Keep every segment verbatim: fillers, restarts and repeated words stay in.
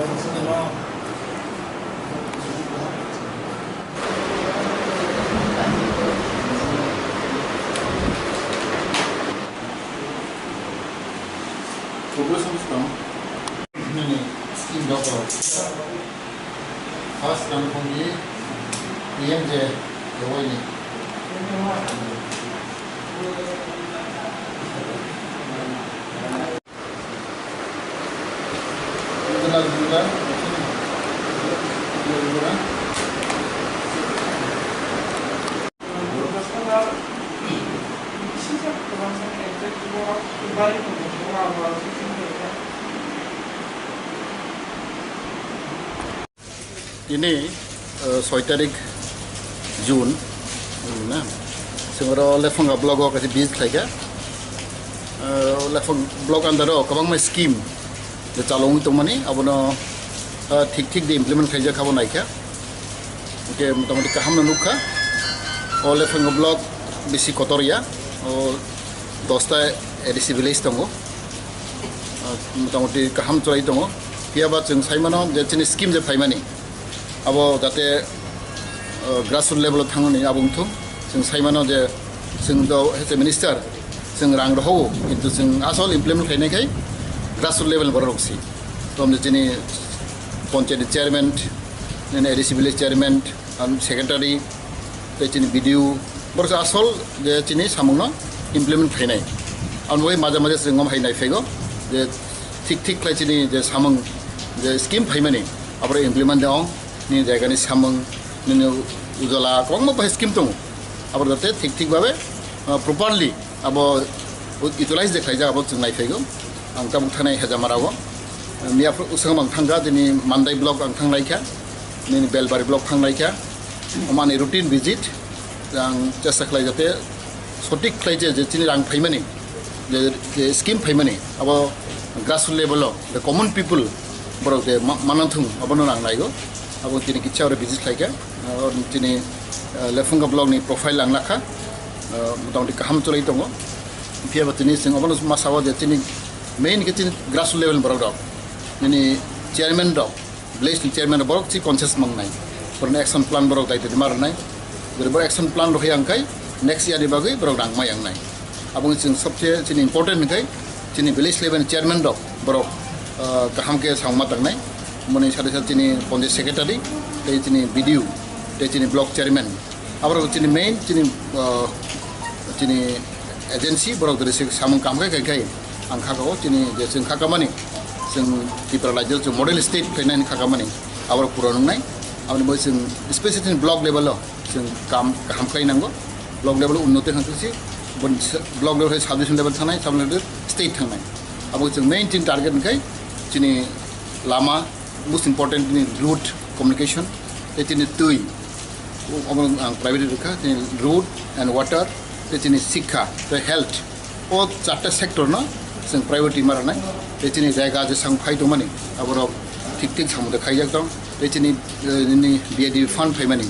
Khubui samsung nini scheme rok rok. First rang khungdi P M J A Y ni. Ini, eh, soi tarik June, na? Sengoro Lefanga block o kaisa visit khlaikha. Eh, Lefang block under o kwbangma scheme je chalongwi tongmani, abono, eh, thik thik de implement khlaijak kha bo naikha. Hwnkhe motamoti kaham no nukha. O Lefanga block bisi kotor ya. O dosta A D C village tongo. Ah, motamoti kaham chwrai tongo. Phiya ba chwng sai mano je chini scheme je phaimani, abo jate, ah, grassroot level o thangmani abo wngthung. Chwng sai mano je chwng do as a minister chwng rang rohogo, kintu chwng asol implement khainai khai grassroot level borok rok si. Tom je chini panchayat chairman, nini A D C village chairman, Ang secretary, tei chini B D O, borok asol je chini samungno implement khainai. Ang bai maja maja chwng om hai nai phego je thik thik khlai chini je samung je scheme phaimani, aboro implement de ong, nini jaigani samung, nini ujala, kwbangma bahai scheme tongo. Aboro jate thik thik babe, ah, properly abo utilize de khlaijak, abo chwng naiphaigo. Ang tabuk thanai Hejamara o. Miya phru-, swngmang thangkha, tini Mandai block ang thanglaikha, nini Belbari block thanglaikha. Omani routine visit, ang chesta khlai jate sotik khlai je, je chini rang phaimani, je, je scheme phaimani, abo grassroot level o, the common people, borok je ma-, mananthung, abono ang naigo. Abo tini kicha oro visit khlaikha. Oro tini, eh, Lefunga block ni profile ang lakha. Eh, motamoti kaham chwlai tongo. Phiya ba tini chwng obono ma sao je chini main khe chini grassroot level borok rok. Nini chairman rok, village ni chairman rok borok chi conscious mangnai. Borokni action plan borok dai dai ma rwnai. Jodi borok action plan rok yang khai next year ni bagwi borok rang ma yang nai. Abo wngkha chwng sobse chini important hwnkhe chini village level chairman rok borok, ah, kaham khe samung ma tangnai. Moni sade sade chini panchayat secretary, tei chini B D O, tei chini block chairman. Aborok chini main chini, ah, chini agency borok dori se samung kam khai khai khai ang kha o chini je chwng kha kamani chwng Tripura rajyo chwng model state khainani kha kamani aborok puron wngnai. Aboni bo chwng special chini block level o. Chwng kam kaham khlai nango. Block level unnoti hwnkhe si, bon se-, block level hai sub division level thangnai, sub level state thangnai. Abo chwng main chini target hwnkhe chini lama, most important chini road communication, tei chini twi, obo ang priority rwkha, chini road and water, tei chini sikha, tei health. O charta sector no chwng priority ma rwnai. Tei chini jaga je sang phai tongmani, aborok thik thik samung de khaijak tong. Tei chini, eh, nini B I D P fund phaimani.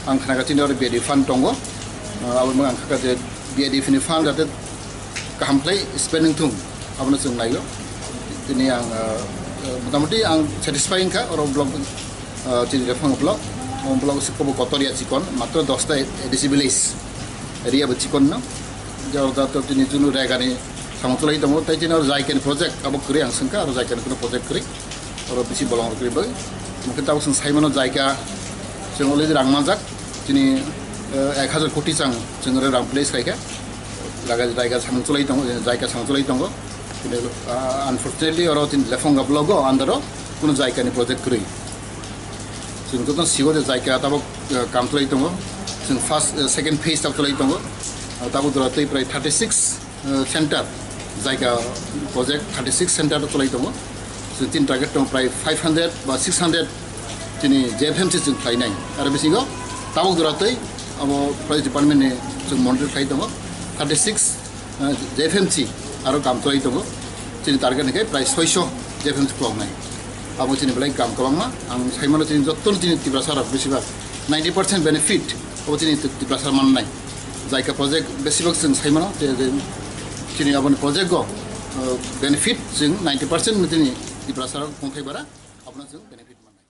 Ang khna kha chini oro B I D P fund tongo. Ah, abo ang kha je B I D P ni fund jate kaham khlai spending thung. Abono chwng naio. Tini ang, ah, eh, motamoti ang satisfy wngkha oro block, ah, chini Rephang block. O block se kobo kotor ya chikon, matro dosta A D C village. Area bo chikon no. Jor da to tini chunu rega ni samung chulai tongo, tei chini oro Jaika ni project abo kwrwi ang swngkha, oro Jaika ni kuno project kwrwi, oro bisi bolong rok kwrwi bai. Mukhe tabuk chwng sai mano Jaika, chwng already rang manjak, chini, eh, ek hajar koti chang chwng oro rang place khaikha, Jaika, Jaika samung chulai tongo, Jaika samung chulai tongo. Tini, ah, unfortunately oro chini Lephonga block o under o kuno Jaika ni project kwrwi. Chwng joto sigo je Jaika tabuk, eh, kam chulai tongo, chwng first, eh, second phase tabuk chulai tongo. Ah, tabuk jora tei prai thirty six eh, center, Jaika project thirty six center chulai tongo. Chwng chini target tongo prai five hundred ba six hundred chini J F M C chwng khlainai. Aro bisingo tabuk jora tei abo forest department ni chwng monitor khlai tongo. Thirty six, eh, J F M C aro kam chulai tongo. Chini target hwnkhe prai soiso J F M C khuloknai. Abo chini belai kam kwbangma. Ang saimano chini jottoni chini Tiprasa rok besibak ninety percent benefit abo chini Tiprasa mannai. Jaika project besibak chwng saimano, je, je chini aboni project go, uh, benefit chwng ninety percent ni chini Tiprasa rok tongthai bara. abono chwng benefit mano.